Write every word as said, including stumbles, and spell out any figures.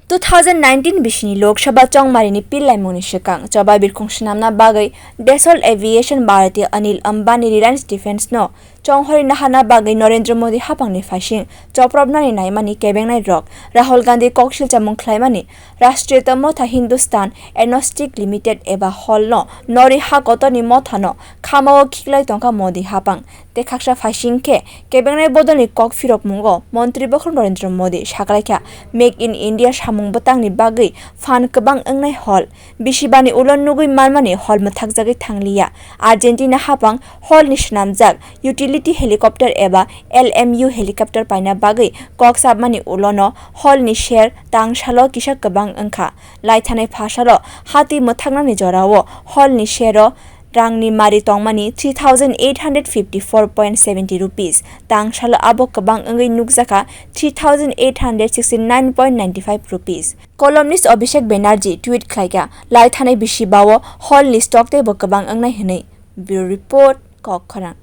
Two thousand nineteen bisini Lok Sabha chongmarini pillaimungni swkang choba birkhung swnamna bagwi Dassault Aviation Bharati Anil Ambani Reliance Defence no chonghori naharna bagwi Narendra Modi hapangni phaising chopropnani naimani kebengnai rok Rahul Gandhi koksil chamung khlaimani Rashtriya Motha Hindustan Aeronautic Limited eba hol no nori ha kotorni mothano khamao khiklai tongkha Modi hapang. Tei khaksa phaising khe kebengnai bodolni kok phirokmungo Montri bokhorok Narendra Modi saklaikha, Make in India samung bwtangni bagwi phan kwbang wngnai hol. Bisibani ulo nugwi manmani hol mwthakjagwi thangliya. Argentina hapang holni swnamjak utility helicopter eba L M U helicopter paina bagwi kok chapmani ulono holni share tangsalo kisa kwbang wngkha. Laithanai phasalo hati mwthaknani jorao holni share-o rangni mari tongmani three thousand eight hundred fifty four point seventy rupees, tangsalo abo kwbang wngwi nukjakha three thousand eight hundred sixty nine point ninety five rupees. Columnist Abhishek Banerjee tweet khlaikha, laithanai bisibao holni stock teibo kwbang wngnai hwnwi. Bureau Report, Kokkhorang.